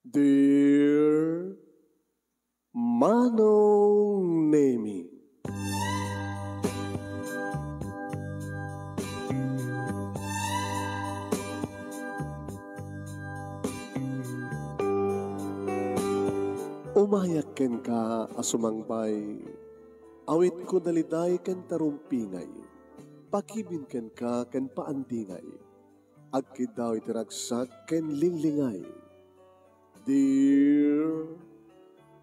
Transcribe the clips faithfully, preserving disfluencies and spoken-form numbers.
Dear Manong Nemi. Umayak kenka a sumangbay, awitko daliday ken tarumpingay, pakibin kenka ken paandingay. Agkiddaw iti ragsak ken linglingay. Dear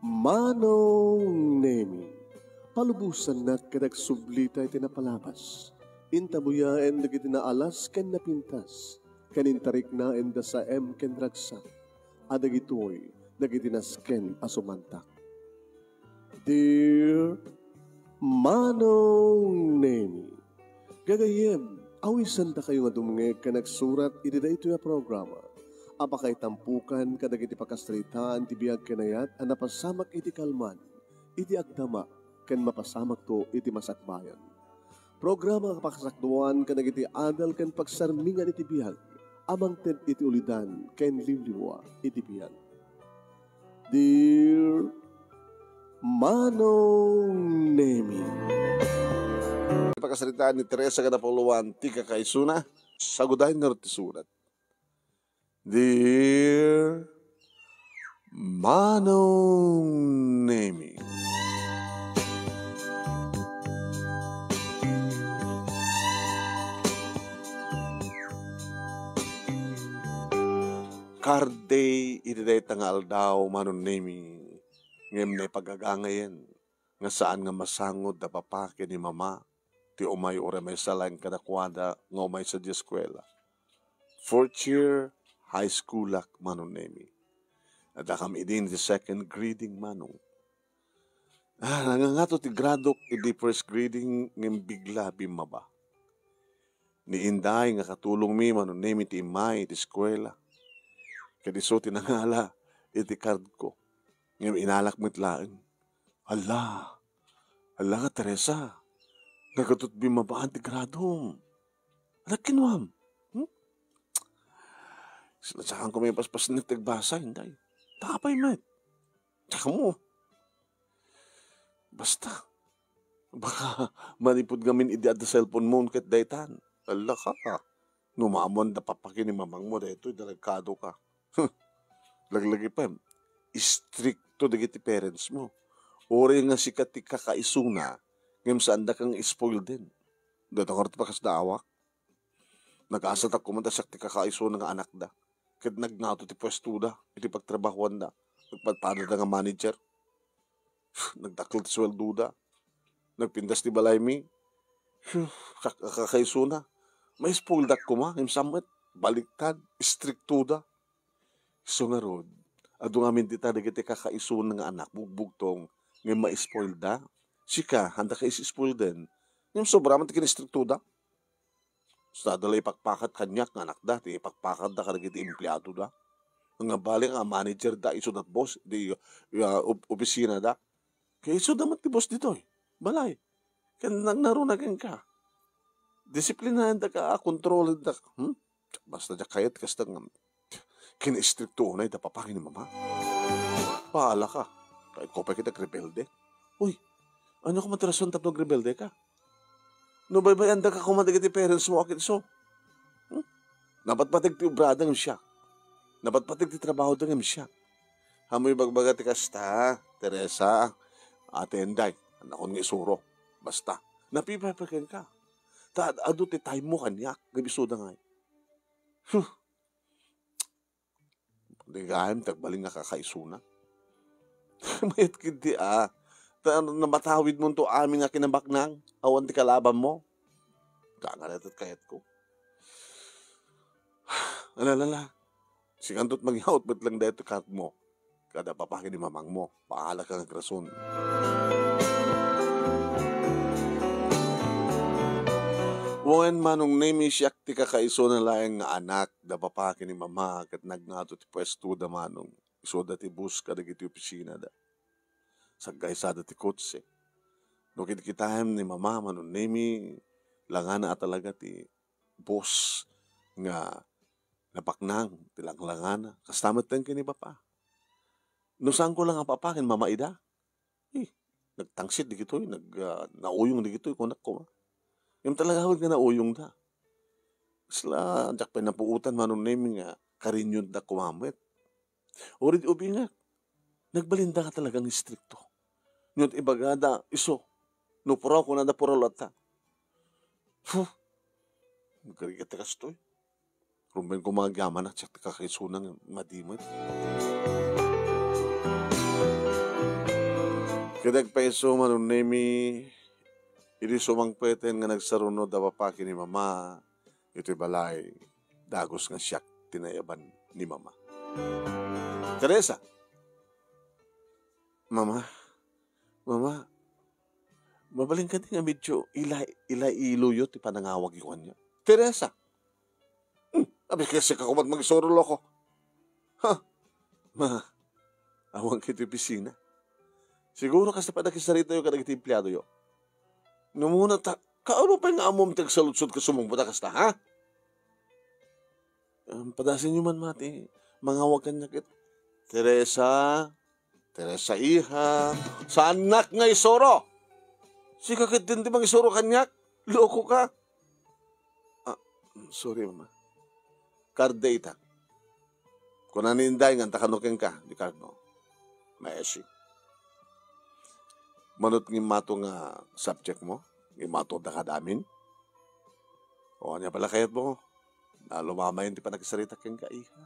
Manong Nemi, palubosannak ket agsublita iti napalabas. Intabuyaen dagiti naalas ken napintas, ken intariknaen da saem ken ragsak. A dagitoy dagiti nasken a sumantak. Dear Manong Nemi, gagayyem, awisendakayo nga dumngeg ken agsurat iti daytoy a programa a pakaitampukan kadagiti pakasaritaan ti biag ken ayat a napasamak iti kalman, iti agdama, ken mapasamakto iti masakbayan. Programa a pakasakduan kadagiti adal ken pagsarmingan iti biag a mangted iti ulidan ken liwliwa iti biag. Dear Manong Nemi. Pakasaritaan ni Teresa ken Apollo Juan ti kakaisuna. Sagudayen ngarud ti surat. Dear Manong Nemi. Card day iti dayta nga aldaw, Manong Nemi, ngem naipag-agangayen nga saan nga masangod da papa ken ni mama ti umay uray maysa laeng kadakuada nga umay sadiay eskuela. Fourth year high school-ak, Manong Nemi. Addakam idin iti second grading, Manong. Ah, nangangato ti gradok idi first grading ngem bigla bimmaba. Ni Inday nga katulongmi, Manong Nemi, ti immay iti eskuela. Ket isu ti nangala iti cardko. Ngem inalak met laeng. Alla! Alla nga, Teresa, nagatot bimmabaan ti gradom. Anak, kinuam? Hmm? Sinadsakan ko may paspasnek ti agbasa, Inday. Ta apay met? Tsaka mo. Basta. Baka manipud ngamin idi adda cellphone mo ket daytan. Alla ka. No maammoan da papa ken ni mamangmo daytoy, dalagkado ka. Laglagipem, istrikto dagiti parents mo. Uray nga sika ti kakaisuna, ngem saandaka nga spoileden. Dayta ngarud ti pakasdaawak. Nagasatak koma ta siak ti kakaisuna nga anakda. Ket nagngato ti puestoda iti pagtrabahoanda. Nagpadpadada nga manager. Nagdakkel ti sueldoda. Nagpintas ti balaymi. Kak-, kakaisuna. Maispoildak koma, ngem sa met, baliktad, istriktoda. Isu ngarud, adu ngamin dita dagiti kakaisuna nga anak, bugbugtong, ngem maispoilda. Sika, haanda ka is-spoilden, ngem sobra man ti kinistriktoda. Sada la ipakpakat kaniak nga anakda, ti ipakpakatda kadagiti empleadoda. Nga bali nga managerda, isuda ti boss, di, ah, op-, opisinada. Kay isuda met ti boss ditoy balay. Ken nagnaruna kenka. Disiplinaendaka, kontrolendaka. Hmm? Basta diak kayat kasta nga kinistrikto unay da papa ken ni mama. Bahala ka. Kayatko pay ket agrebelde. Uy, ania koma ti rason tapno agrebelde ka? No baybay-andaka koma dagiti parents mo a ket isu. Hmm? Napatpateg ti obrada ngem siak. Napatpateg ti trabahoda ngem siak. Ammo ibagbaga ti kasta, Teresa, Ate Enday, annakon nga isuro. Basta, napipay pay kenka. Ta ad-adu ti time mo kaniak, ngem isuda ngay. Huh. Di gayam ti agbalin nga kakaisuna. Mayat ketdi a. Ta namatawidmonto amin nga kinabaknang, awan ti kalabanmo. Dangan ket kayatko. Ala, ala, ala. Sikanto ti mangyawat met lang daytoy card mo. Kada papa ken ni mamangmo, bahala ka nga agrason. Wen, Manong Nemi, siak ti kakaisuna laeng nga anak da papa ken ni mama, ket nagngato ti puestoda, Manong. Isuda ti boss kadagiti opisinada. Saggaysada ti kotse. No kitkitaem ni mama, Manong Nemi, langana a talaga ti boss nga nabaknang ti langlangana. Kasta met ken ni papa. No saanko lang a papakin, Mama, ida. Eh, nagtangsit dagitoy, nag-, ah, nauyong dagitoy, kunak koma. Ngem talaga awan nga nauyongda. Kasla, diak pay napuotan, Manong Nemi, nga karinyonda koma met. Uray di ubingak, nagbalinda nga talagang istrikto. Ngem ibagada, isu, no puraw, kunada, puraw latta. Huh! Nagrigat ti kastoy. Rumbeng ko mga agyamanak, siak ti kakaisuna nga madi met. Ket agpayso, Manong Nemi, idi sumangpeten nga nagsaruno da papa ken ni Mama iti balay, dagus nga siak ti nayaban ni Mama. Teresa! Mama, Mama, mabalin kadi nga medyo ila-, ilailuyo ti panangawagyo kaniak? Teresa! Hmm, abi, kayatko met mangisuro, loko. Ha? Ma, awan kayo iti opisina. Siguro kasta pay nakisaritayo kadagiti empleadoyo. Numuna ta, kaano pay nga ammom ti agsaludsod ket sumungbat a kasta, ha? Um, padasenyo man, Ma, ti mangawag kaniak ket, Teresa, Teresa, iha, saannak nga isuro. Sika ketdin ti mangisuro kaniak? Loko ka. Ah, sorry, Mama. Card dayta. Kuna ni Inday nga anta kano kenka ti cardmo. Maesik. Manut nga immato nga subjectmo, nga immato da kada amin. O, ania pala kayatmo? Nalumamayen ti panagsaritako kenka, iha.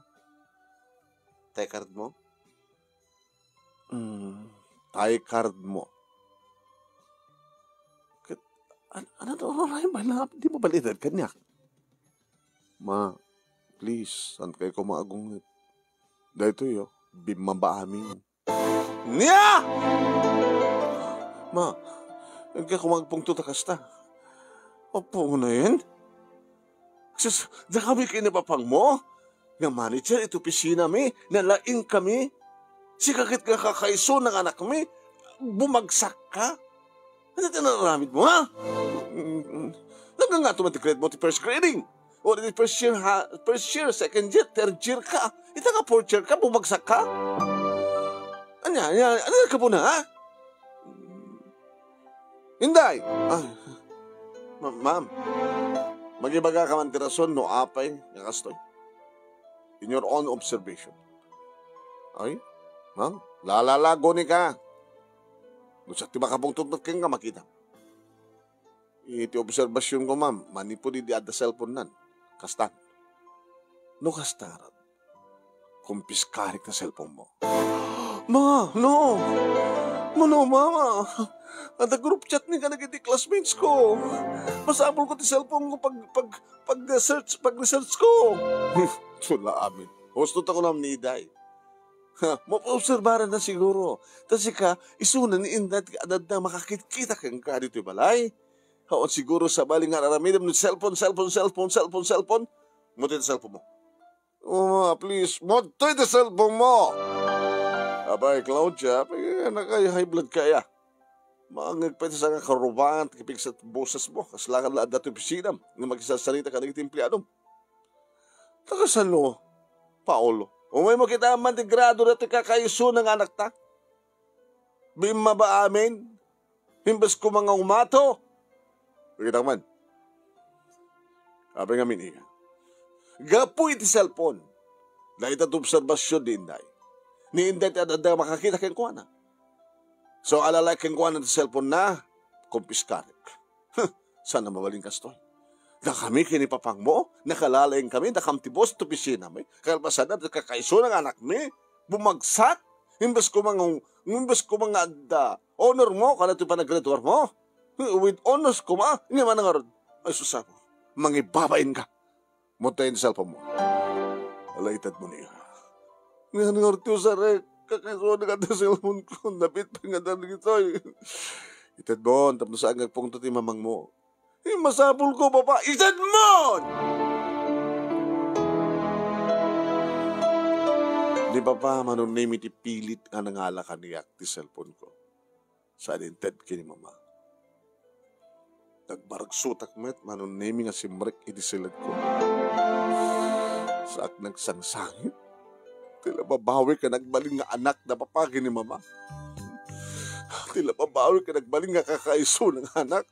Tay cardmo? Hmm, tay cardmo. Ket, an-, ano to, uray bala, di mabalin kaniak. Ma, please, saan kayo koma agunget? Daytoy, oh, bimmaba amin. Nia! Ma, inka koma agpungtot a kasta. Apo, unayen? Sus, dakami ken ni papangmo nga manager iti opisinami, nalaing kami. Sika ket nga kakaiso nga anakmi, bumagsak ka? Ano ti nararamid mo, ha? Mm, mm. Naggangato man ti grade mo ti first grading. O di first year, ha? First year, second year, third year ka. Ita nga fourth year ka, bumagsak ka? Anya, anya, ano ka po na, ha? Inday! Ah, ma-, ma'am, magibagaka man ti rason no apay nga kastoy. In your own observation. Ay, ma'am, lalalago ni ka. No siak ti makapungtot met kenka, makita. Iti obserbasyonko, ma'am, manipud idi adda cellphone nan. Kasta. No kasta, kumpiskarik ti cellphone mo. Ma, no! Ma, no, Mama! Adda group chat ni kadagiti classmates ko. Masapul ko ti cellphone ko pag, pag, pag-search, pag-research ko. Sula amin. Husto ta kunam ni Iday. Ha, mapaobserbaran na siguro. Ta sika, isuna ni Inday ti adda makakitkita kenka ditoy balay. Haon siguro sabali nga aramidem no cellphone, cellphone, cellphone, cellphone, cellphone. Muti ti cellphone mo. Oh, ma, please, muti ti cellphone mo. Abay, Claudia, pag-, naka-high blood ka, ya. Maangeg pay ti sangakarubangan ti kipigsa ti boses mo. Kasla ka la adda ti opisina nga makisarsarita kadagiti empleadom. Ta kasano, Paolo? Umay mo kita man ti grado dati kakaisuna nga anakta. Bimmaba amin. Imbes koma nga umato. Kita man. Apay ngamin, ika. Gapu iti cellphone. Dayta ti obserbasion ni Inday. Ni Inday ti adda makakita kenkuana. So, alala kenkuana ti cellphone na, kumpiskarik. Huh, saan a mabalin kastoy? Dakami ken ni papangmo, nakalaeng kami, dakam ti boss ti opisinami. Kalpasan na, kakaisuna nga anakmi, bumagsak. Imbes koma nga, imbes koma nga adda honor mo, kada ti panagraduar mo. With honors koma, nga manangarod. Ay, susapo. Mangibabain ka. Mutay ti cellphone mo. Ala, ited mo niya. Nga nga ti usarek, kakaisuan nga ti cellphone ko, napit pa nga dagitoy. Ited mo, tapno saan nga agpungtot ti mamang mo. Eh, masapul ko, papa, ited mo! Ni papa, Manong Nemi ti pilit nga nangala kaniak ti cellphone ko. Saan inted ken ni mama. Nagmaragsutak met, Manong Nemi, nga simrek iti siledko. Saak nagsangsangit. Ti la babawi ken agbalin nga anak da papa ken ni mama. Ti la babawi ken agbalin nga kakaisuna nga anak.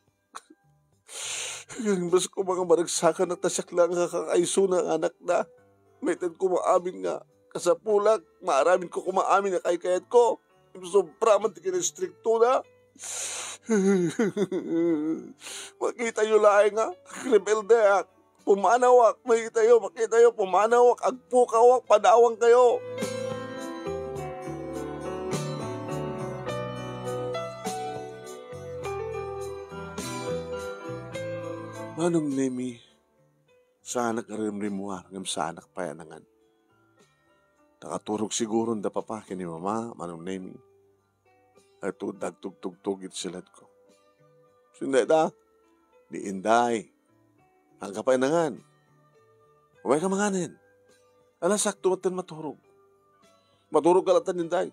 Imbes koma nga maragsakan ta siak la nga kakaisuna nga anak da. Maited koma amin nga kasapulak, maaramid ko koma amin nga kaykayatko. Sobra man ti kinastrikto da. Makitayo laeng nga agrebeldeak. Pumanawak, makitayo, makitayo, pumanawak, agpukawak, padawangkayo. Manong Nemi, saanak a rimrimmuar ngem saanak pay a nangan. Nakaturog siguron da papa ken ni mama, Manong Nemi. Ay, tu-, dagtugtugtog iti siledko. Sino dayta? Ni Inday. Saan ka pay nangan? Umayka manganen. Alas sakto met maturog. Maturog ka latta ni Inday.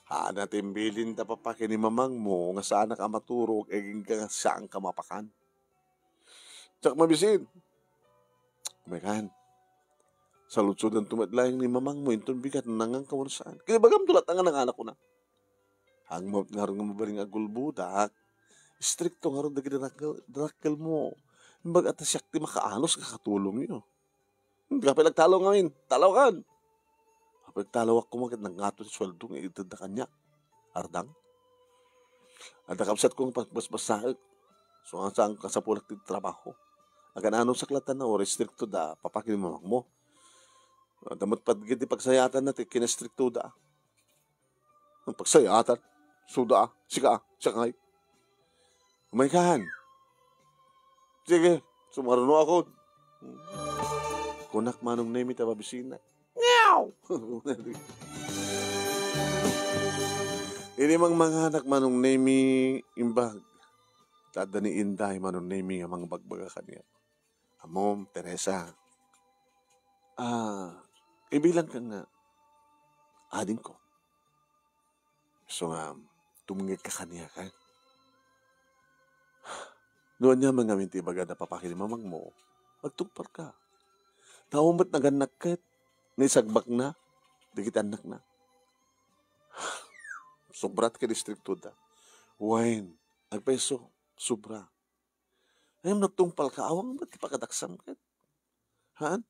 Haan a ti imbilin da papa ken ni mamangmo nga saanak a maturog, agingga nga saanka mapakan. Diak mabisin. Umaykan. Saludsodanto met laeng ni mamangmo inton bigat no nanganka wenno saan. Ket ibagamto latta nga nanganak, kuna. Haan met ngarud nga mabalin nga agulbodak. Istrikto ngarud dagiti dakkel, dakkelmo. Imbag ta siak ti makaanos nga katulongyo. Di ka pay nagtalaw ngamin. Talaw kan. Apay nagtalawak koma ket nangngato ti sueldo nga itedda kaniak. Ardang. Adda kabsatko nga pagbasbasaek. So, ang saan kasapulak ti trabaho. Agan-ano saklatana o restrikto da papa ken ni mamangmo. Adda met pagidi pagsayatanna ti kinastrikto da. Ang pagsayaat, suda, sika, sakay. Umaykan. Sige, sumaruno ako. Kunak Manong Nemi ta babisinak. Meow! Idi mangmanganak Manong Nemi imbag. Ta adda ni Inday Manong Nemi nga mangbagbaga kaniak. Ammom, Teresa. Ah, ibilang ka nga adingko. So nga, tumngeg ka kaniak, eh. No ania man ngamin ti ibaga da papa ken ni mamangmo, agtungpal ka. Tao met nagannak ket, naisagbakna, dagiti annakna. Sobra ti kinastrikto da. Wen, agpayso, sobra. Ngem nagtungpal ka, awan met ti pakadaksam ket. Haan?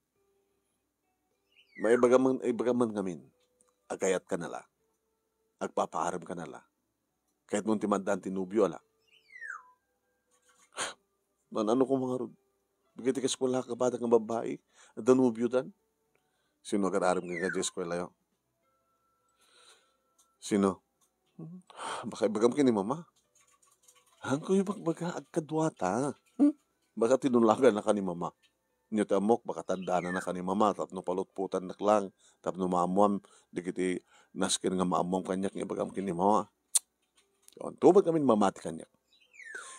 Maibaga man, ibaga man ngamin, agkayat ka na la. Agpapaarem ka na la. Kayat mo ti maddaan ti nobio, ala. Nan-ano ko mangarud? Dagiti kaeskuela ka badak nga babbai, adda nobiodan. Sino agararem kenka diay eskuelayo? Sino? Baka ibagam ken ni mama. Haanko ibagbaga, agkaduata. Hmm? Baka tinulagan na ka ni mama. Nyo ti ammok, baka taddanan na ka ni mama, tapno palutpotan nak lang, tapno maammuam, dagiti nasken nga maammuam kaniak nga ibagam ken ni mama. Antubag amin mamati kaniak.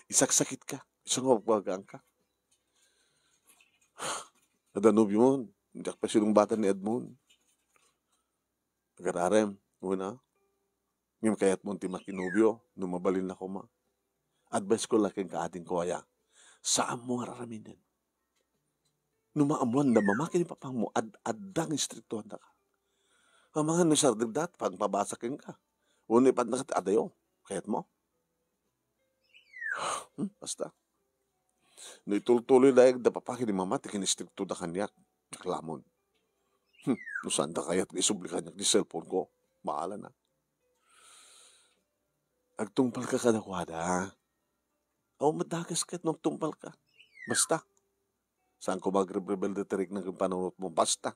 Isaksakit ka, isu nga bagbagaang ka. Adda nobio mon, diak pa sinungbatan ni Edmond. Agararem, una, ngem kayat mo ti makinobio, no mabalin na koma. Advice ko la kenka adingko aya, saan mo nga aramiden. No maammuan da mama ken ni papang mo, ad-, adda nga istriktuan da ka. Amangan no sardegda, pagpabasa kenka. Wenno ipatna ket adayo, kayat mo? Hmm, basta. No itultuloy dayag da papa ken ni mama ti kinistrikto da kaniak, diak lamon. Hmm, no saan da kayat nga isubli kaniak ti cellphone ko, bahala na. Agtungpal ka kadakuada. Awan met dakes ket no agtungpal ka. Basta. Saan ko magrebrebelde ti rikna ken panunot mo. Basta.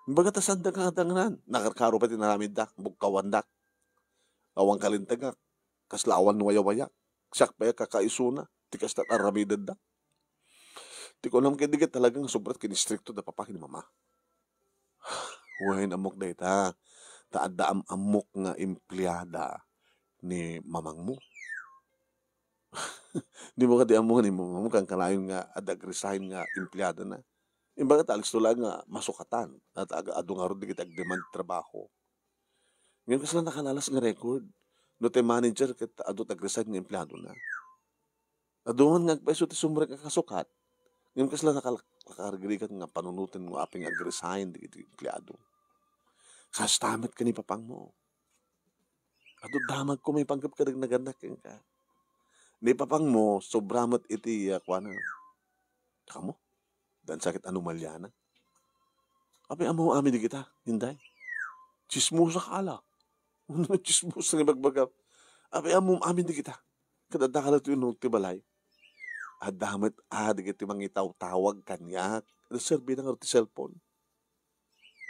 Imbag ta saan da nga adangan. Nakarkaro pay ti naramidda. Bugkawandak. Awan kalintegak. Kasla awan wayawayak. Siak pay a kakaisuna. Ti kasta ti aramidenda. Ti kunam ket di ket talaga nga sobra ti kinistrikto da papa ken ni mama. Wen, ammok dayta. Ta adda am-ammok nga empleada ni mamangmo. Di mo kadi ammo nga ni mamangmo, kan kanayon nga adda ag-resign nga empleadana. Imbaga ta alisto laeng nga masukatan. Ta ag-, adu ngarud dagiti agdemand trabaho. Ngem kasla nakalalas nga record. No ti manager ket adu ti ag-resign nga empleadona. Adu man nga agpaiso ti sumrek a kasukat. Ngem kasla nakal-, karigrigat nga panunoten nga apay nga agresign dagiti empleado. Kasta met ken ni papangmo. Adu damagko maipanggep kadagiti nagannak kenka. Ni papangmo, sobra met iti, ah, kuana. Kamo? Dan sakit anomaliana. Apay ammom amin dagita, Inday? Tsismosa ka ala. Tsismosa nga ibagbagam. Apay ammom amin dagita? Ket adda ka latta ti uneg ti balay. Adda met, ah, dagiti mangitawtawag kaniak. Serbina ngarud ti cellphone.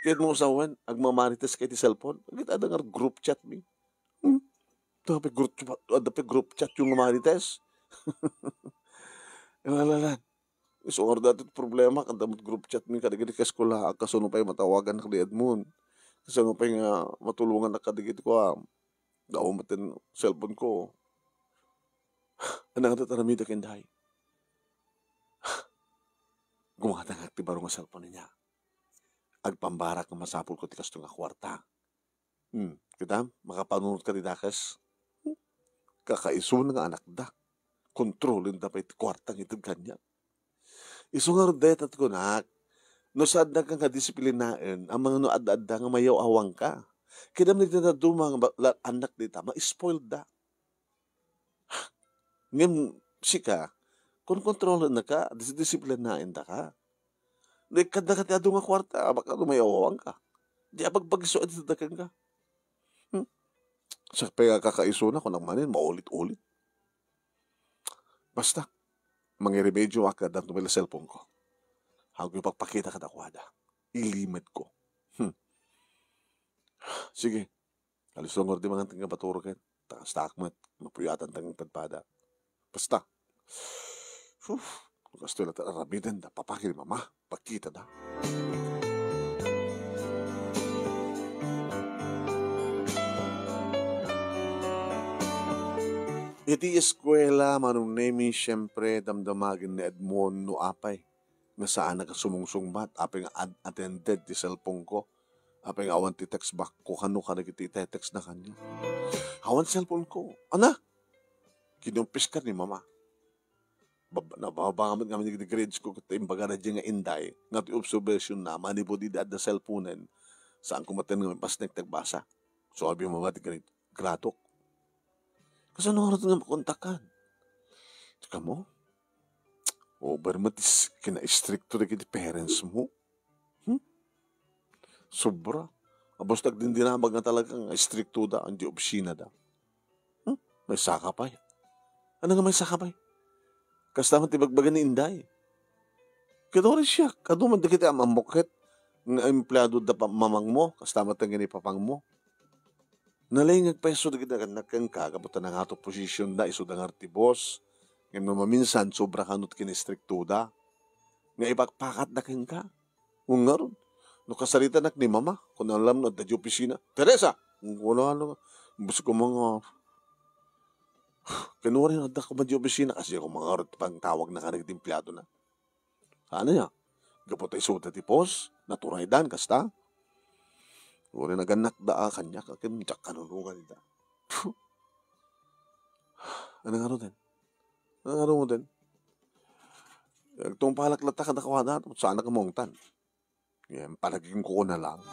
Ket mo sawen, agmamarites ka iti cellphone. Ket adda ngarud group chat mi. Hmm? Adda pay group, adda pay group chat nga marites. Alalalan. Isu ngarud daytoy ti problema, adda met group chat mi kadagiti kaeskwelaak, kasano pay matawagan ni Edmond. Kasano pay nga matulongan kadagiti kuam. Daaw met ti cellphone ko. Ania ngarud ti aramidek, Inday? Gumatangak ti baro nga cellphone niya. Agpambarak nga masapulko ti kasto nga kuarta. Hmm, kita, makapanunot ka ti dakes. Hmm, kakaisuna nga anakda. Kontrolenda pay ti kuarta nga ited kaniak. Isu ngarud dayta ti kunak, no saanka nga disiplinaen, amangan no adda-adda nga mayaw-awangka. Kidam dagiti dadduma nga ba-, la-, annak dita, ma-spoiled da. Ngem sika, konkontrolennaka, dis-, disiplinaendaka. No ikkandaka ti adu nga kuarta, amangan no mayaw-awangka. Di a pagpagisuan ti dakenka. Hmm? Siak pay nga kakaisuna, kunak manen, maulit-ulit. Basta, mangiremedioak, adda met ti cellphone ko. Haanko ipagpakita kadakuada. Ilimitko. Hmm. Sige. Alis laeng ngarud ti mangan ti nga baturken. Ta kastaak met, mapuyatan ti nga padpada. Basta. Uf, no kastoy latta aramidenda, papa ken ni mama, pagkitada. Iti eskuela, Manong Nemi, siempre, damdamagen ni Edmond no apay nga saanak a sumungsungbat, apay nga unattended ti cellphone ko, apay nga awan ti text back ko, kano kadagiti ite-text na kaniak. Awan cellphone ko. Ana? Kinumpiskar ni mama. Bab-, nababa met ngamin dagiti grades ko, ket imbagana diay nga Inday, nga ti observation na, manipud idi adda cellphone-en, saan ko met nga mapasnek ti agbasa. So, abi mama ti gradok. Kasano ngarud nga makontakan? Tika mo? Over met ti s-, kinaistrikto dagiti parents mo. Hmm? Sobra. Abus ti agdindinamag nga talaga nga istrikto da, iti opisina da. Hmm? May saka pay. Ano nga may saka pay? Kasta man ti bagbaga ni Inday. Kano rin siya, kano man dagiti am-ammok ket nga empleado da pa-, mamang mo, kasta man ti ni papang mo. Nalingag pay isu dagiti nagannag kenka, gapu ta nangato position da, isu da ngarud ti boss. Ngem no maminsan, sobra kano ti kinistrikto da. Nga ipakpakat da kenka. Ngarud, no kasaritanak ni mama, kun alam no adda di opisina, "Teresa!" Wala na. Basta ko mga, "Kanuri adda ko di opisina?" Kasi ako mga ngarud pangtawag na kadagiti empleado na. Ano ya? Gapu ta isuda ti pos, naturay dan, kasta. Uri nagannak da, ah, kaniak, akin, diak kanunungan ida. Ano nga ro den? Ano nga ro mo den? Agtungpalak latta kadakuada, saan ka mongtan? Yan, palaging ko na lang.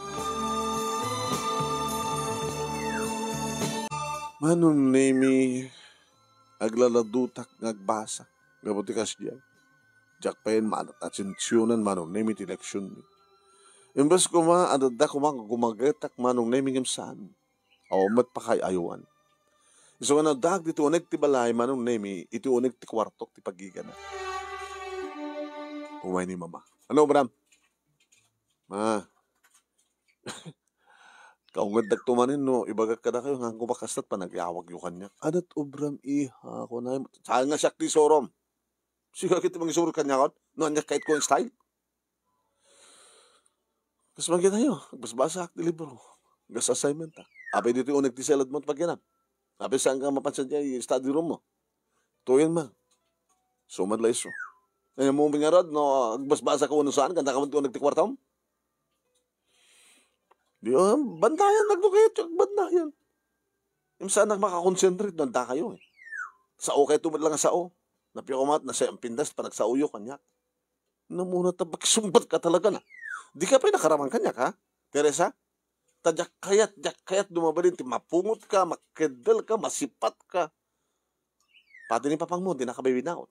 Manong Nemi, aglaladutak nga agbasa. Gapu ti kasdiay. Diak payen maanat-atensionan Manong Nemi ti leksionmi. Imbes koma, adda koma nga gumagetak Manong Nemi ngem saan. Awan met pakay-aywan. Isu nga nadag ditoy uneg ti balay Manong Nemi, iti uneg ti kuartok ti pagigana. Umay ni mama. Ano, Bram? Ma. Kaungeddak tumanin no ibagak kadakayo nga anggo bakastat panagyawagyo kaniak. Adat obram, iha, kunay. Saan nga siak ti isurom? Sika kiti mangisuro kaniak, no aniak kait ko nga style? Kas man kitayo, agbasbasaak ti libro. Kas assignment, ah. Apay ditoy uneg ti seled mo, pagyanam. Apay saan ka mapansin diay study room mo. Tuyen man. Sumad la isu. Ay, mo ngarud, no, agbasbasa ka wenno saan, kanta ka man ti uneg ti kuartom? Di, ah, bantayan, nagdukayo, bantayan. Yung saan nagmakakonsentrate, nanda kayo, eh. Sao kayo tumad lang sao. Napio ko mat, nasa ang pindas, panagsaoyo, kaniak. Namuna ta makisungbat ka talaga na. Di ka pay nakaraman kaniak, ha? Teresa? Ta diak kayat, diak kayat no mabalin ti mapungot ka, makeddel ka, masipat ka. Pati ni papang mo, di na ka bibinaot.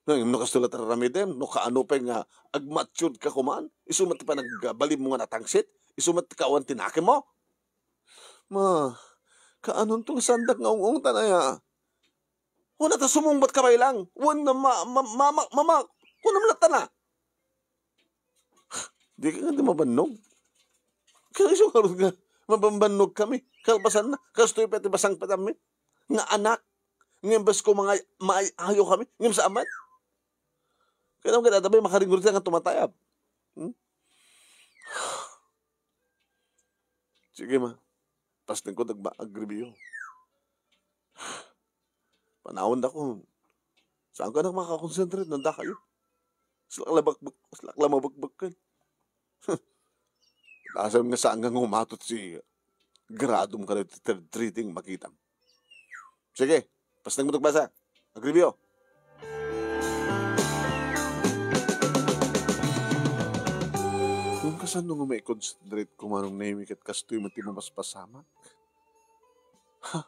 Ngem no kastoy la ti aramidem, no kaano pay nga agmatured ka kuman, isu met ti panagbalinmo nga natangsit, isu met ti kawan ti nakemmo. Ma, kaanonto nga saandak nga ung-ungtan aya? Kuna ta sumungbat ka pay lang. Wen nga ma-, ma-, mama, mama, kunam latta na. Di ka nga di mabannog. Kaya isu ngarud nga, mabambannog kami. Kalpasan na, kastoy pay ti masangpetanmi. Nga anak, nga imbes ko mga maay-ayo kami, ngem saan met. Kaya naman kada tabi, makaringor ka nga tumatayab. Hmm? Sige, ma. Tapos ko nagba-, agribyo. Panawan da ko. Saan ka na makakonsentrate? Nanda kayo. Slak labakbak, slak lamabakbak ka. Asam nga saan nga umatot si gradom ka na third reading, makitam. Sige, pas nagmutok basa. Agribyo. Kung kasano nga maikonsentrate ko manong nemi ket kastoy met ti mapaspasamak. Ha?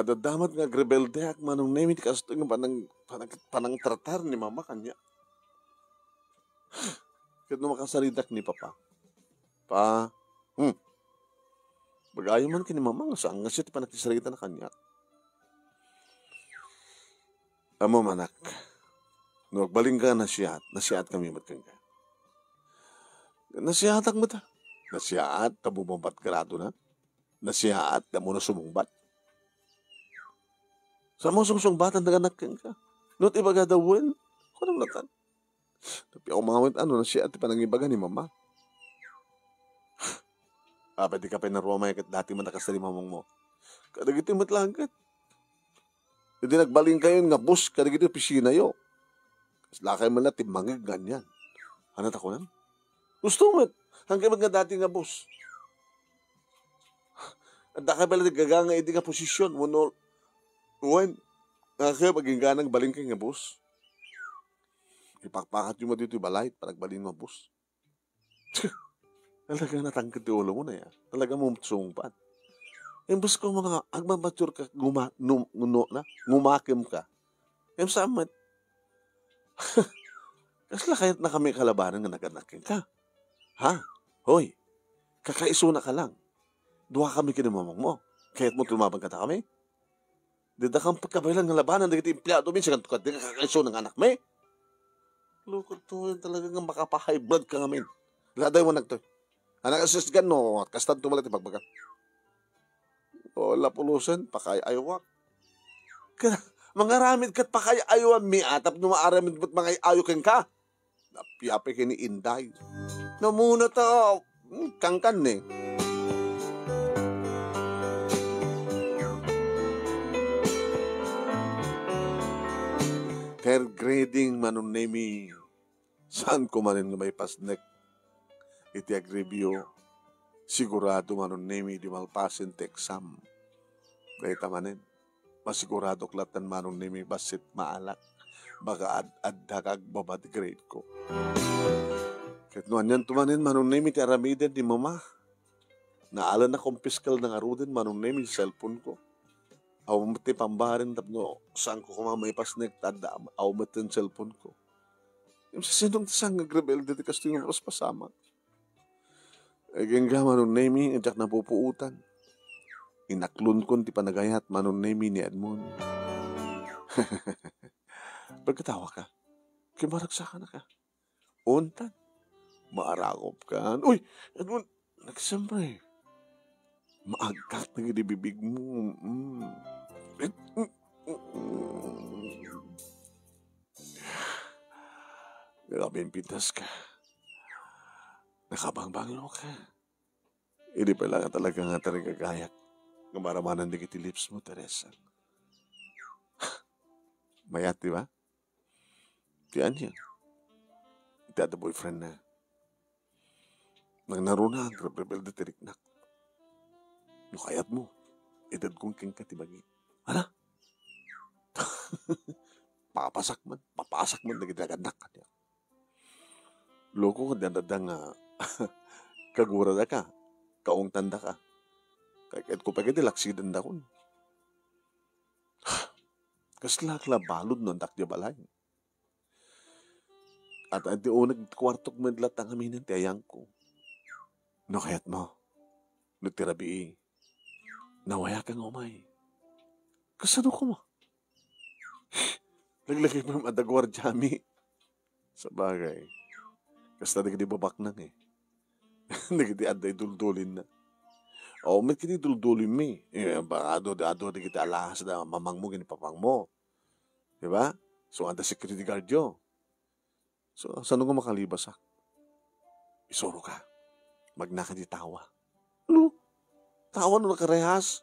Adda met nga agrebeldeak manong nemi ti kastoy nga panang-, panang-, panangtratar ni mama kaniak. Ket no makasaritak ni papa, "Pa, hmm, bagayo man ken ni mama nga saan nga siya ti panagsasaritana kaniak." Ammom, anak, no agbalin ka, nasiat, nasiat kami met kenka. Nasiatak met, ah. Nasiat, ta bumabbat grado na. Nasiaat, damo na sumungbat. Sa mo sungsungbatan daga anak kenka. No ti ibagada wen, kunam natan. Tapi ako mawit ano, nasiaat ti panangibaga ni mama. Apay di ka pay naruamay ket dati man a kas ni mamangmo. Kadagiti met laeng ket. Idi nagbalin kayo nga bus kadagiti opisina yo. Kasla kayo man la timmangeg nga anian. Ano ta kunam? Gusto met. Ang kay met nga dati nga bus. Adda kay pala ti gaga nga idi nga posisyon. Wano, wen. Ang kay pag ingganang balin kay nga bus. Ipakpakat yung madito balay para agbalin nga bus. Talaga natangked ti ulo mo na ya. Talaga mo sungpat. Imbes ko mga agmamature ka, guma-, num-, no, na, ngumakem ka. Em, saan met? Kasla kayat na kami kalabanan nga naganak ka? Ha? Hoy, kakaisuna ka lang. Dua kami kinamamang mo. Kayat mo tumaban ka ta kami? Dida kang pagkabaylan nga labanan dagiti empleado mi, siganto ka, di ka kakaiso nga anak mi. Lukot to, talaga nga makapa-high blood ka ngamin. Laday mo nagto. Anak, asis gan, no, kastan tumala ti pagbaga. O, lapulusen, pakay-aywak. Ka-, mangaramid kat pakay-aywan mi, atap no maaramid met mangay-ayo kenka. Napiapay ken ni Inday. Namuna ta, hmm, kangkan ni. Third grading manong nemi. Saan ko manen nga maipasnek iti agribyo? Sigurado manong nemi di malpasen ti exam. Dayta manen. Masiguradok latta manong nemi bassit maalak. Baka ad-, adda ka agbaba ti grade ko. Ket no anian to manen manong nemi ti aramiden ni mama. Naalan na kumpiskal na ngaruden manong nemi ti cellphone ko. Awan met ti pambaren tapno saan ko koma maipasnek ta adda am-, awan met ti cellphone ko. Ngem sa sinong ti saan nga agrebelde ti kastoy nga mapaspasamak? Agingga manong nemi, diak napupuotan. Inaklonkon ti panagayat manong nemi ni Edmond. Pagkatawa ka, kimaragsakan ka. Untan, maarakop kan. Uy, Edmond, nagsempre. Maagkak na gidi bibig mo. Mm. Grabe yung pintas ka. Nakabangbanglo ka. Idi pay la nga talaga nga tarigagayak nga maramanan dagiti lips mo, Teresa. Mayat, di ba? Ti ania? Ti adda boyfriend na. Nang naruna, rebelde ti riknak. No kayat mo, idadkon kenka ti bagi. Hala? papasak man, papasak man dagiti nagannak kaniak. Loko, adda, adda nga kaguradaka, kaungtandaka. Kay ket ko pay ket laksidandakon. Kasla ak la balud no addak diay balay. At adi uneg ti kuartok met latta ngamin ti ayangko. No kayatmo, no ti rabii, nawayaka nga umay. Kasano koma? Laglagipen met adda guardiami. Sabagay, kasta dagiti babaknang, eh. Dagiti adda iduldulinna. O, met kiti iduldulinmi. Eh, baka adu, adu dagiti alahas da mamangmo ken ni papangmo. Di ba? So, adda security guard yo. So, sano nga makalibasak? Isuroka. Magnaka di tawa. Ano? Tawa no nakarehas?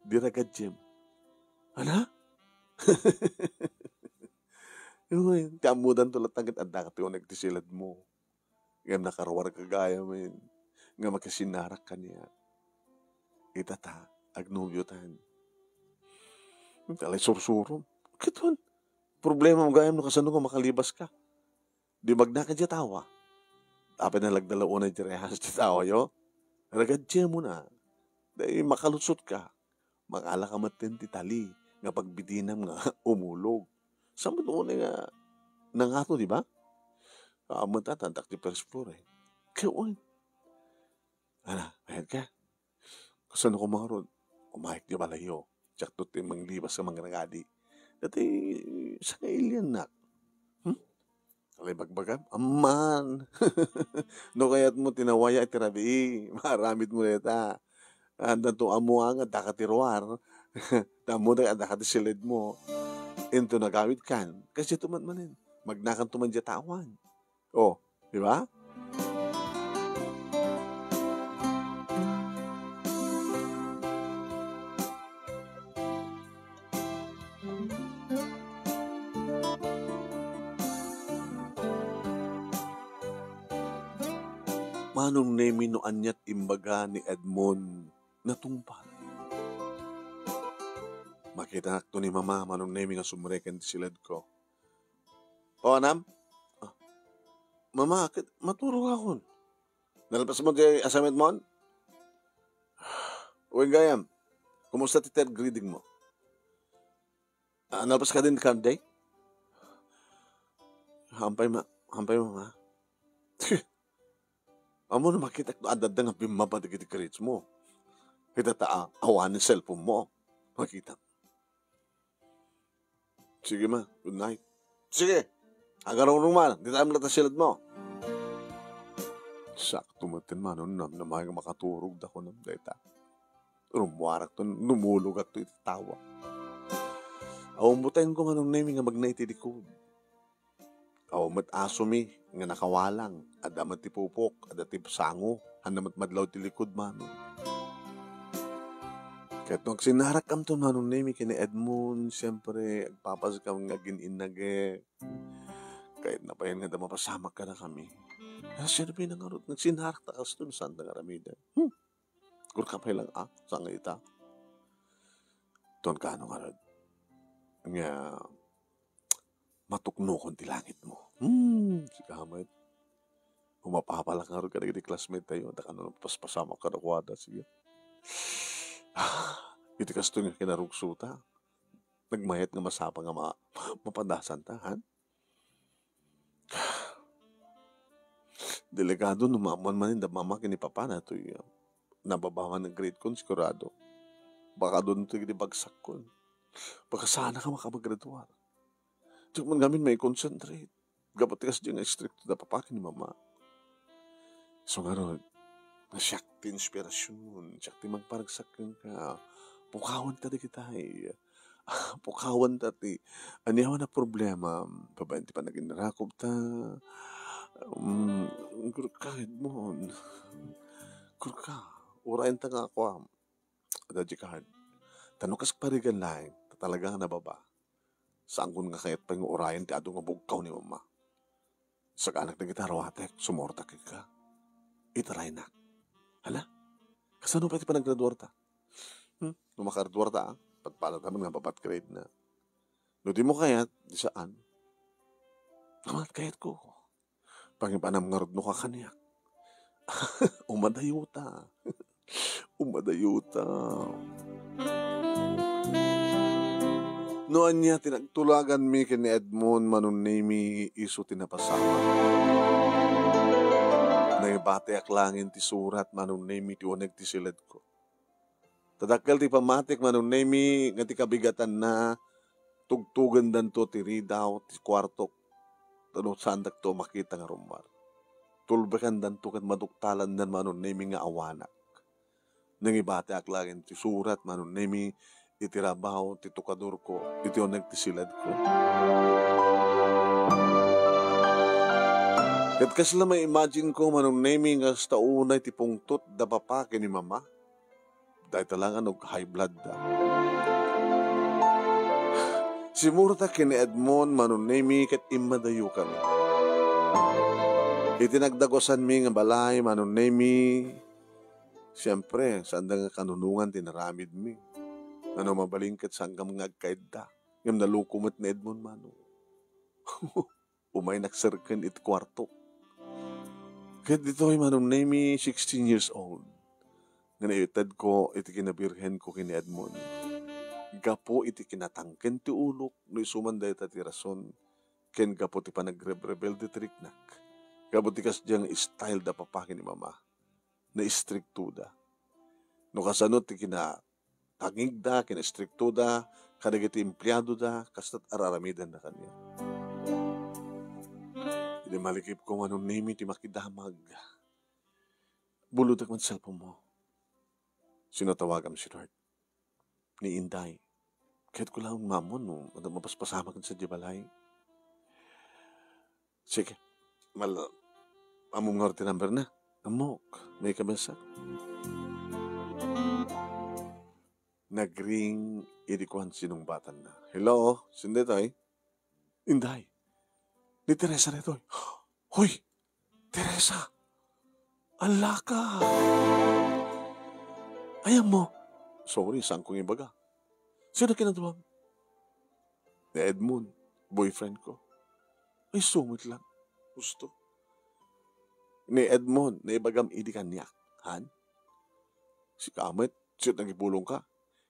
Di ragadiem. Ana? Uy, ti ammodanto latta ket adda ti uneg ti siledmo. Ngem nakaruarka gayam, eh, nga makisinarak kaniak. Ita ta, agnobiotan. Talay sursuro. Ket wen, problemam gayam no kasano nga makalibaska. Di magnaka diay tawa. Apay nalagdala unay ti rehas ti tawayo? Ragadiemona. Dai makalusotka. Makaalaka met ti tali nga pagbitinam nga umulog. Saan met unay nga nangato, di ba? Kaammo ta, addak ti first floor, eh. Kaya, uy. Ala, mayat ka? Kasano koma ngarud? Umayek diay balayyo. Diakto ti manglibas nga mangragadi. Dati, saan nga iliannak? Hmm? Alay bagbagam? Amman! No kayatmo ti nawaya iti rabii, maaramidmo dayta. Addanto ammoan nga addaka ti ruar. Ammoda nga addaka ti siledmo. Inton agawidkan, kasdiay met manen. Magnakanto man diay tawan. Oh, di ba? Manong Nemi, no aniat imbaga ni Edmond, natungpal. Makitanakto ni Mama, Manong Nemi, nga sumreken ti siledko. O, anam? Ah, Mama, ket maturogakon. Nalpas mo ti assignment mon? Wen gayam, kumusta ti third grading mo? Ah, nalpas ka din card day? Hampay ma-, hampay mo, ha? Ammo no makitak no adda nga bimmaba dagiti grades mo. Kita ta, ah, awanen cellphone mo. Makita. Sige ma, good night. Sige, agarurong man, di tayo malata silad mo. Sakto met ti manong namnama nga makaturog da kunam dayta. Rummuarak to, numulogak to iti tawa. Awan butayan ko Manong Nemi nga magna iti likod. Awan met asomi nga nakawalang, adda met ti pupok, adda ti sango, haan met madlaw ti likod, Manong. Ket no agsinnarakkamto, Manong Nemi, ken ni Edmond, siyempre, agpapaskam nga agin-innagek. Kayatna payen nga adda mapasamak kadakami. Nasirbina ngarud, nagsinnarakta kasto, no saanta nga aramiden. Hmm. Kurka pay lang, ah, saan nga ita? Ton kano ngarud. Nga, matuknokon ti langitmo. Hmm, sika met. Umapapalak ngarud kadagiti classmate tayo, ta kano paspasamak kadakuada, sige. Ah, iti kastoy nga kinarugsota, nagmayat nga masapa nga ma-, mapadasan ta, han? Delikado no maammoan manen da mama ken ni papa na toy, ah, nababa man nga grade kon, sigurado. Baka adun toy di bagsak kon. Baka saan ka makagraduar. Diak man ngamin mai-concentrate. Gapu ti kasdi nga istrikto da papa ken ni mama. So ngarud, nga siak ti inspirasyon, siak ti mangparagsak kenka. Pukawan ta dagitay. Pukawan ta ti aniaman a problema, babaen ti panaginrakob ta. Mm, kurka, Edmond. Kurka, urayan ta nga ako, ah. Adda di card. Ta no kas parigan laeng, ta talaga nga nababa. Saankon nga kayat pay nga urayen ti adu nga bugkaw ni mama. Saganak dagiti arawatek, sumurta kenka. Itaraynak. Hala? Kasano pay ti panagraduarta? Hmm? No makagraduarta, ah? Padpadata man nga papat grade na. No dimo kayat, di saan. Aman, kayatko. Pangibanam ngarud no kakaniak. Umadayuta. Umadayuta. No ania ti nagtulaganmi ken ni Edmond, Manong Nemy, isu ti napasamak. Nangibatiak laeng ti surat, Manong Nemy, ti uneg ti siledko. Ta dakkel ti pammatik, Manong Nemy, nga ti kabigatanna, tugtugendanto ti ridaw ti kuartok, ta no saandakto makita nga rummuar. Tulbekandanto ket maduktalandan, Manong Nemy, nga awanak. Nangibatiak laeng ti surat, Manong Nemy, iti rabaw ti tukadorko, iti uneg ti siledko. Ket kasla ma-imagine ko, Manong Nemy, nga kasta unay ti pungtot da papa ken ni mama. Dayta lang a no high blood da. Simmurota ken ni Edmond, Manong Nemy, ket immadayokami. Iti nagdagusanmi nga balay, Manong Nemy, siempre, saanda nga kanunongan ti naramidmi. Ngano mabalin ket saanka nga agkaedda. Ngem naloko met ni Edmond, Manong. Umaynak serken iti kuarto. Ket ditoy, Manong Nemy, sixteen years old, nga naitedko iti kinabirhenko ken ni Edmond. Gapu iti kinatangken ti ulok, no isu man dayta ti rason, ken gapu ti panagrebrebelde ti riknak, gapu ti kasdiay nga style da papa ken ni mama, naistriktoda. No kasano ti kina- tangigda, kinaistriktoda kadagiti empleadoda, kasto't ar-aramidenna kaniak. Idi malagipko, Manong Nemy, ti makidamag, bulodek met cellphone-mo. Sino tawagam, sweetheart? Ni Inday. Kayatko laeng maammon no adda mapaspasamak sadiay balay. Sige. Mal-, ammom ngarud ti number na? Ammok. May kabasa. Nagring idi kuan sinungbatanna. Hello? Sino daytoy? Inday. Ni Teresa daytoy. Hoy! Teresa! Allaka! Ayanmo? Sorry, saanko nga ibaga. Sino kinaduam? Ni Edmond, boyfriend ko. Ay, sumit lang. Gusto. Ni Edmond, naibagam idi kaniak. Han? Sika met, sino ti nangipulongka?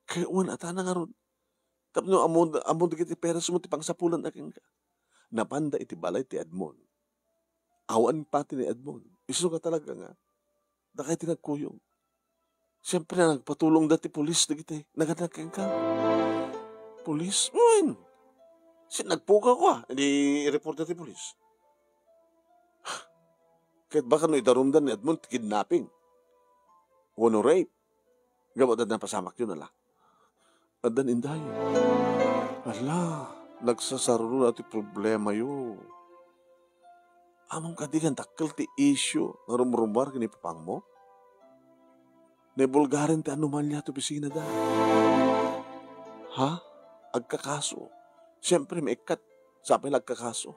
Kay wen, ata na ngarud. Tapno ammom, ammom dagiti parents mo ti pangsapulanna kenka. Napanda iti balay ti Edmond. Awan pati ni Edmond. Isu nga talaga nga, dakay ti nagkuyog. Siyempre, nagpatulongda ti pulis dagiti nagana kenka. Pulis? Wen! Sino nagpukaw ko, ah? Di i-report da ti pulis. Ket baka no idarumda ni Edmond ti kidnapping wenno rape, gapu ta napasamakyo na la. Addan, Inday. Ala, nagsasarrona ti problemayo. Ammom kadi nga dakkel ti issue nga rumrummuar ken ni papangmo? Naibulgaren ti anomalya ti opisinada. Ha? Agkakaso. Siyempre, maikkat. Sapay la agkakaso.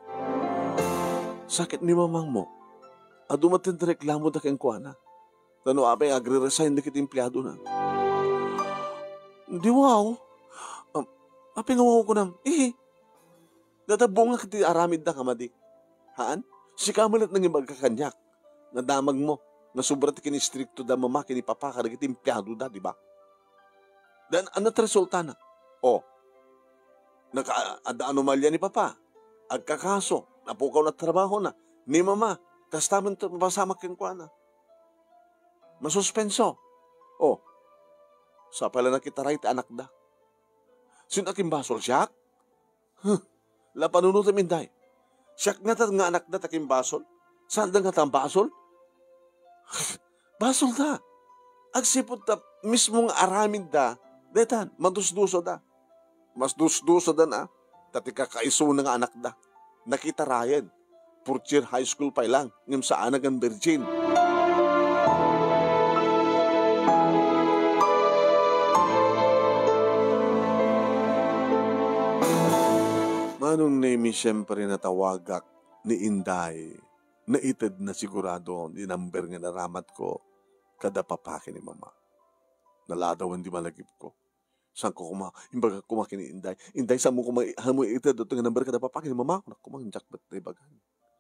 Sakit ni mamangmo. Adu met ti reklamoda kenkuana. Ta no apay nga agre-resign dagiti empleadona. Di wow. Am-, apay nga wow kunam? Ihi. Dayta bunga ti aramidda nga madi. Haan? Sika met nangibaga kaniak. Nadamagmo. Nga sobra ti kinistriktoda mama ken ni papa kadagiti empleadoda, di ba? Dan, ano ti resultana? O, naka-, adda anomalya ni papa. Agkakaso, napukawna ti trabahona. Ni mama, kasta met ti mapasamak kenkuana. Masuspenso. O, sapay la nakitaray ti anakda. Sino a kimbasol, siak? Huh, la panunotem, Inday. Siak ngata nga anakda ta kimbasol? Saanda ngata a basol? Basolda. Agsipud ta mismo nga aramidda, daytan, madusdusoda. Madusdusoda na, ta ti kakaisuna nga anakda, nakitarayen. Fourth year high school pay lang, ngem saan a nga virgin. Manong Nemy, siyempre, natawagak ni Inday. Naitedna sigurado ti number nga naramatko kada papa ken ni mama. Naladawen ti malagipko. Saan ko koma, imbagak koma ken ni Inday. Inday, saan mo koma, saan mo ited dato nga number kada papa ken ni mama? Kunak koma, diak met naibagan.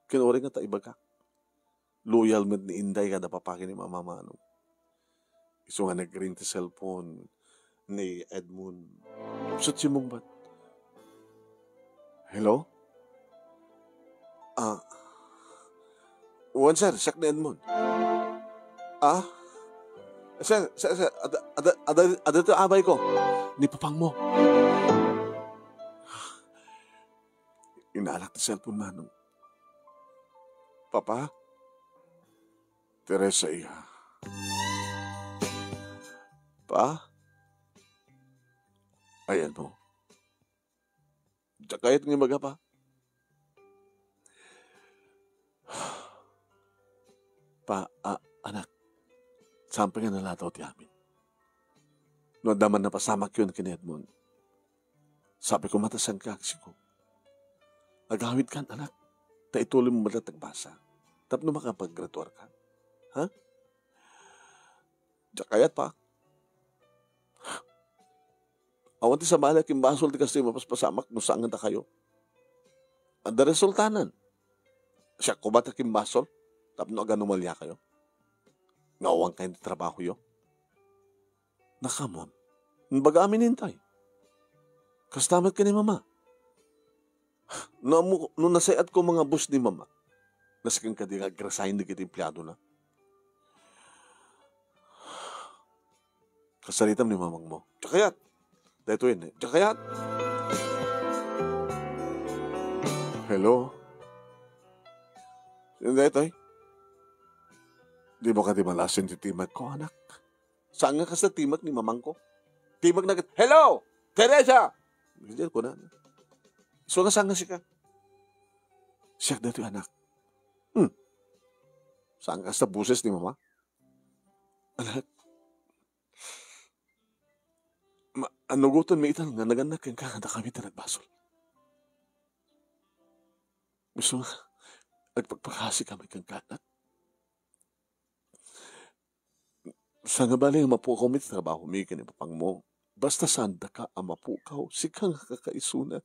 Ken uray nga ta ibagak. Loyal met ni Inday kada papa ken ni mama, Manong. Isu nga nag-ring ti cellphone ni Edmond. Ket simmungbat. Hello? Ah. Wen, sir, siak ni Edmond. Ah? Sir, sir, sir, adda, adda, adda, adda ti abay ko. Ni papang mo. Inalak ti cellphone, Manong. Papa? Teresa, iya. Pa? Ayan mo. Diak kayat nga ibaga, Pa. Pa, a-, anak, saan pay nga naladaw ti amin. No adda man napasamakyo ken ni Edmond, sabi ko, matasanka, agsiko. Agawidkan, anak, ta ituloy mo met latta agbasa tapno makapaggraduarka. Ha? Diak kayat, Pa. Awan ti sabali a kimbasol ti kastoy mapaspasamak no saan nga dakayo. Adda resultanan. Siak koma ti kimbasol tapno aganumaliakayo. Nga awan kayo ti trabahoyo. Nakaamon. Imbagam iti Inday. Kasta met ken ni Mama. No ammo, no nasay-at ko nga boss ni Mama, nasken kadi nga ag-resign dagiti empleadona. Kasaritam ni mamang mo. Diak kayat. Daytoy ni. Diak kayat. Hello? Sino daytoy? Di mo kadi malasin ti timek ko, anak? Saan nga kasta timek ni mamang ko? Timek na ket, "Hello! Teresa!" Hindi ko na. So, nga saan nga sika? Siak daytoy, anak. Hmm. Saan nga kasta boses ni mama? Anak, ma-, anugoten mi itan nga nagannak kenka nga dakami ti nagbasol. Gusto nga, agpagpakasi kami kenka, anak. Sangabali nga mapukaw mi ti trabaho mi ken ni papang mo. Basta saan daka a mapukaw, sika nga kakaisuna.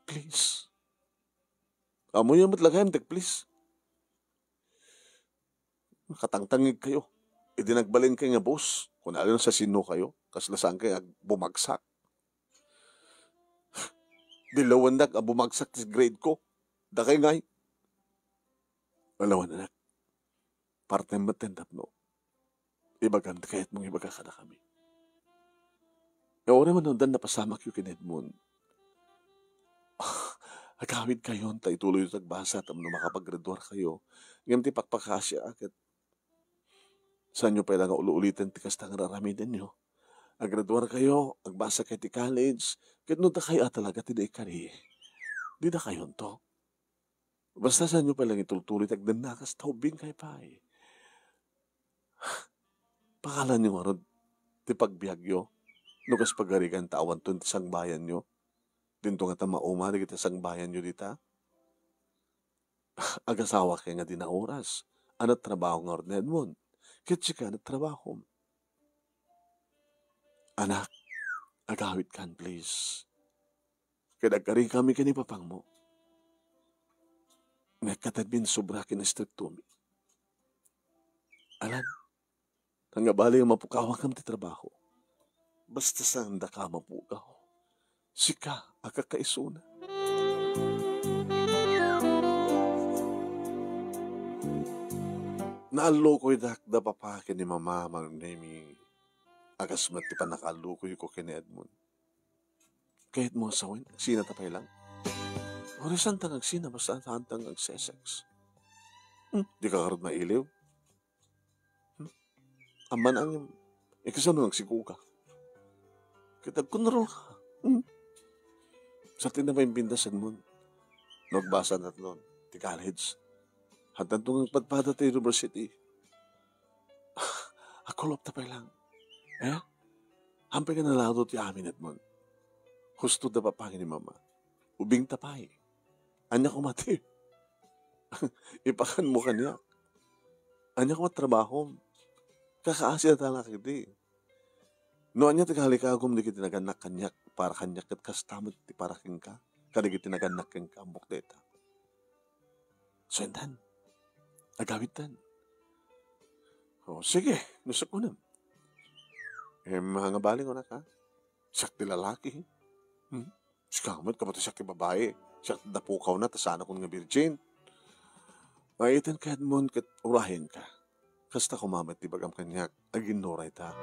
Please. Ammoyo met la gayam ti please. Nakatangtangig kayo. Idi nagbalin kayo nga boss, kunana sa sino kayo, kasla saan kayo ag-, bumagsak. Di lawennak a bumagsak ti grade ko. Dakay ngay. Alawan, anak. Parte met ti tapno ibagam ti kayat mong ibaga kadakami. Nga uray man undan napasamak yo ken Edmond, agawid kayon ta ituloy yo ti agbasa tapno makapagraduar kayo. Ngem ti pakpakasiak ket saanyo pay la nga ul-uliten ti kasta nga ar-aramiden yo. Agraduar kayo, agbasa kayo ti college, ket no dakayo a talaga ti naikari, di dakayonto. Basta saanyo pay la nga itultuloy ti agdannakas ta ubing kayo pay. Pakalanyo ngarud ti pagbiagyo no kas pagarigan ta awanton ti sangbayanyo. Dinto ngata mauma dagiti sangbayanyo dita. Agasawa kay nga di naoras. Ania ti trabaho ngarud ni Edmond? Ket sika, ania ti trabahom? Anak, agawidkan, please. Ket agkari kami ken ni papang mo. Nga katta ti sobra ken istrikto mi. Alan, sangabali nga mapukawakam ti trabaho. Basta saan daka mapukaw. Sika a kakaisuna. Naallukoydak da papa ken ni mama, Manong Nemi. Agas met ti pannakaallukoyko ken ni Edmond. Kayat mo a sawen, sina ta pay lang? Uray saan ta nga agsina, basta saan ta nga agsesex. Hmm, di ka ngarud mailiw? Hmm? Amman angem, ikasano nga agsikuka? Ket agkunarol ka. Hmm? Sa ti na maimbindas, Edmond. No agbasa natnon ti college. Haantanto nga agpadpada ti university. Akulop ta pay lang. Eh? Haanpay nga nalado ti amin, Edmond. Husto da papa ken ni mama. Ubing ta pay. Ania koma ti ipakan mo kaniak? Ania koma trabahom? Kakaasi ta la kadi. No ania ti kalikagum dagiti nagannak kaniak, para kaniak ket kasta met ti para kenka, kadagiti nagannak kenka, ammok dayta. So, intan, agawidtan. O, sige, no siak kunem. Em, nga bali, kunak, ha? Siak ti lalaki. Hmm? Sika met, kapatay, siak ti babai. Siak ti napukawna, ta saan a kun nga virgin. Ay, itan ka, Edmond, ket urayenka. Kasta koma met ti bagam kaniak, aginnuray ta.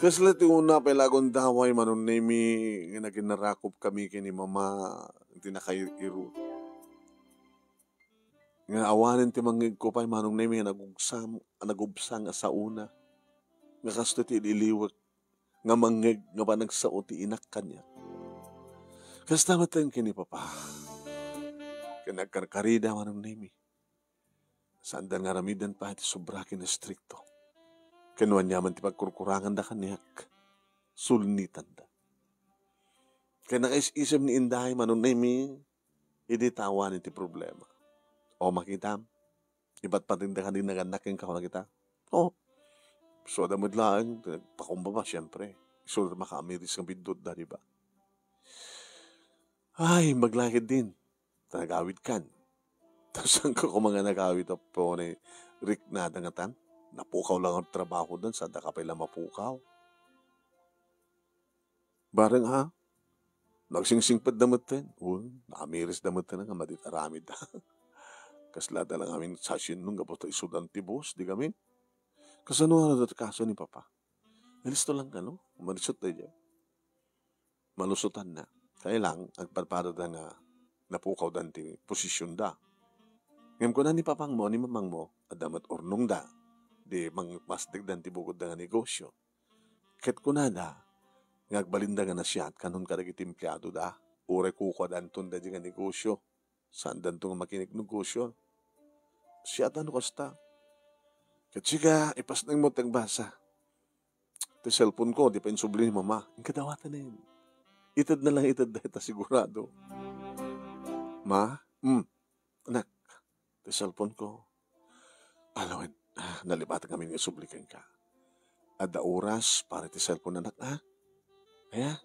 Kasla ti una pay la a gundaway, Manong Nemi, nga naginarakop kami ken ni Mama, ti nakair-irut. Nga awanen ti mangngegko pay, Manong Nemi, nga nagugsam-, nagubsang a saona. Nga kastoy ti iliwek nga mangngeg nga panagsao ti inak kaniak. Kasta met laeng ken ni Papa. Ken nagkarkarida, Manong Nemi. Saanda nga aramiden pay ti sobra ken istrikto. Ken no aniaman ti pagkurkuranganda kaniak, sulnitanda. Ken nakaisisem ni Inday, Manong Nemi, idi ta awanen ti problema. O, makitam, ipatpatenda kadi nagannak kenka, kunana kita. O, isuda met laeng, ti nagpakumbaba, siempre. Isuda makaamiris nga biddutda, di ba? Ay, imbag la ketdin. Ta nagawidkan. Ta saanka koma nga nagawid, apo, ni riknada ngatan? Napukaw la nga trabahodan, saanda ka pay la mapukaw. Bareng, a, nagsingsingpetda metten. Wen, naamirisda metten nga madi ti aramidda. Kasla da la ngamin sasiennon gapu ta isudan ti boss, di ngamin. Kasano nga dayta kaso ni Papa? Ilisto lang kano? Umarisot daydiay. Malusotanna. Kailang, agpadpadada nga napukawdan ti posisionda. Ngem kuna ni papangmo, ni mamangmo, adda met urnongda. Di mangmasdegdan ti bukodda nga negosio. Ket kunada, nga agbalinda nga nasiat kanon kadagiti empleadoda, uray kukuadanton daydi nga negosio. Saandanto nga makinegnegosio. Siatan no kasta. Ket sika, ipasnengmo ti agbasa. Ti cellphone ko, di pay insubli ni Mama. Inka dawaten. Itedna lang, ited dayta sigurado. Ma? Hmm. Anak, ti cellphone ko. Alawen, ah, nalipatak ngamin nga isubli kenka. Adda oras para iti cellphone, anak, ha? Aya,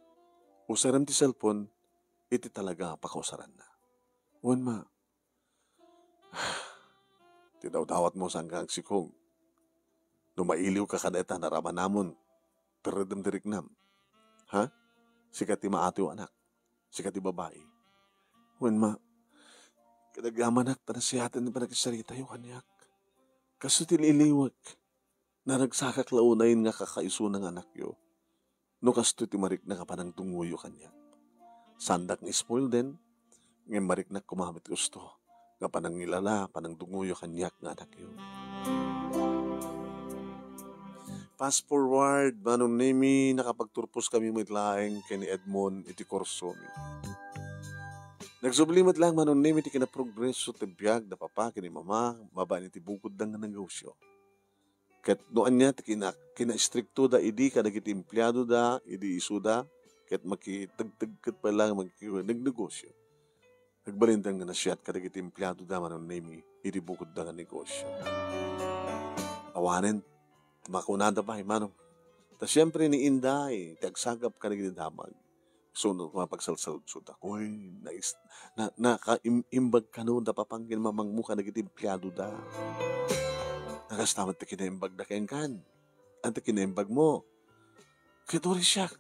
usarem ti cellphone iti talaga a pakausaranna. Wen, ma. Ti dawdawatmo, saanka nga agsikog. No mailiwka kadayta, naramanamon, terredem ti riknam. Ha? Sika ti maatiw, anak. Sika ti babai. Wen, ma, kadagamanak ta nasiaten ti panagsaritayo kaniak. Kastoy ti iliwek. Naragsakak la unay nga kakaisuna nga anakyo. No kastoy ti marikna nga panangdungoyo kaniak. Saandak nga spoilden, ngem mariknak koma met gusto nga panangilala, panangdungoyo kaniak nga anakyo. Fast forward, Manong Nemi, nakapagturpos kami met laeng ken ni Edmond iti kursomi. Nagsubli met laeng, Manong Nemi, ti kinaprogreso ti biag da papa ken ni mama babaen iti bukodda nga negosio. Ket no ania ti kina-, kinaistriktoda idi kadagiti empleadoda idi isuda, ket makitegtegket pay laeng, makinegnegosio. Nagbalinda nga nasiat kadagiti empleadoda, Manong Nemi, idi bukodda nga negosio. Awanen, makunada pay, Manong. Ta siempre ni Inday ti agsagap kadagiti damag. Sunod nga pagsalsaludsodak. Uy, nais-, na-, naka-, im-, imbag kano da papa ken mamangmo kadagiti empleadoda. Nakasta met ti kinaimbagda kenkan. Ania ti kinaimbagmo? Ket uray siak.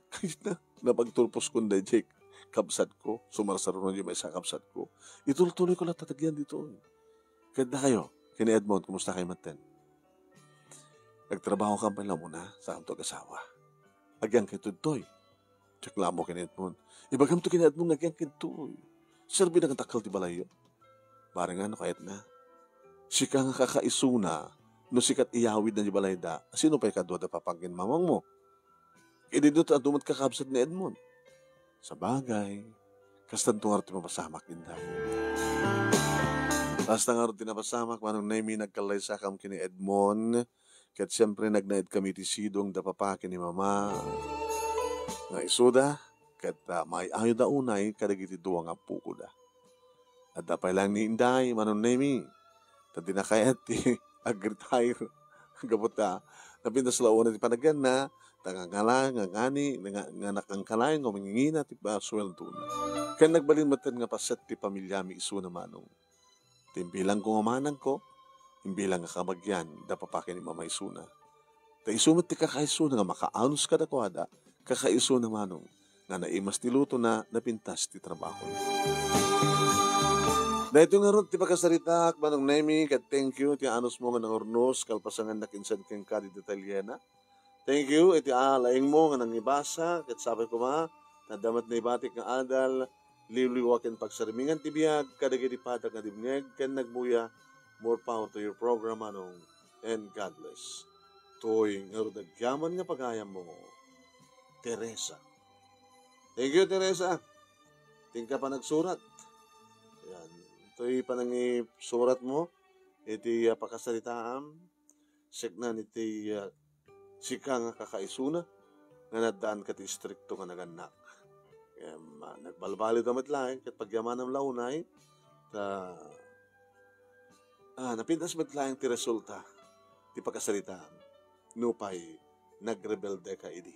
Napagturposkon daydiay kabsatko. Sumarsaruno daydiay maysa a kabsatko. Itultuloyko latta dagiti ditoy. Ket dakayo, ken ni Edmond, kumusta kayo metten? Nagtrabaho ka pay la umuna, saanto agasawa. Agyangkayto ditoy? Diak la ammo ken ni Edmond. Ibagamto ken ni Edmond nga agyangkayto. Serbi na nga dakkel ti balayyo. Bareng no kayatna. Sika nga kakaisuna, no sika ti iyawidna ti balayda, sino pay kadua da papa ken mamangmo? Idi ditoy adu met kakabsat ni Edmond. Sabagay, kastanto ngarud ti mapasamak, Inday. Kasta ngarud ti napasamak, Manong Nemi, nagkallaysakam ken ni Edmond. Ket siempre, nagnaed kami iti sidong da papa ken ni mama. Nga isuda, ket, ah, maay-ayoda unay kadagiti dua nga appokoda. Adda pay laeng ni Inday, Manong Nemi. Ta dina kayat ti ag-retire. Gapu ta Napintas la unay ti panagyanna, ta ngangala, ngangani, nga, nga nakangkalayo nga mangingina ti, ah, suweldona. Ken nagbalin metten nga paset ti pamiliami isuna, Manong. Ti imbilangko nga manangko, imbilang nga kabagian, da papa ken ni mama isuna. Ta isu met ti kakaisuna nga makaanus kadakuada, kakaisuna, Manong, nga naimas ti lutona, napintas ti trabahona. Daytoy ngarud ti pakasaritaak, Manong Nemy, ket thank you ti anusmo nga nangurnos, kalpasangannak insan kenka ti detalyena. Thank you iti, ah, laingmo nga nangibasa, ket sapay koma, ta adda met naibatik nga adal, liwliwa ken pagsarmingan ti biag kadagiti padak nga dimngeg ken nagmuya. More power to your program, Manong, and God bless. Toy ngarud agyaman nga pagayammo, Teresa. Thank you, Teresa. Tingka panagsurat. Yan. Toy panangisuratmo iti, ah, pakasaritaam. Seknan iti, ah, sika nga kakaisuna nga naddaan ket istrikto nga nagannak. Ngem, ah, nagbalbaliwda met laeng ket pagyamanam la unay ta, ah, napintas met laeng ti resulta ti pakasaritaam nupay nagrebeldeka idi.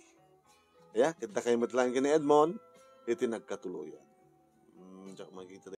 Aya, ket dakay met laeng ken ni Edmond iti nagkatuloyan. Mm, diak makita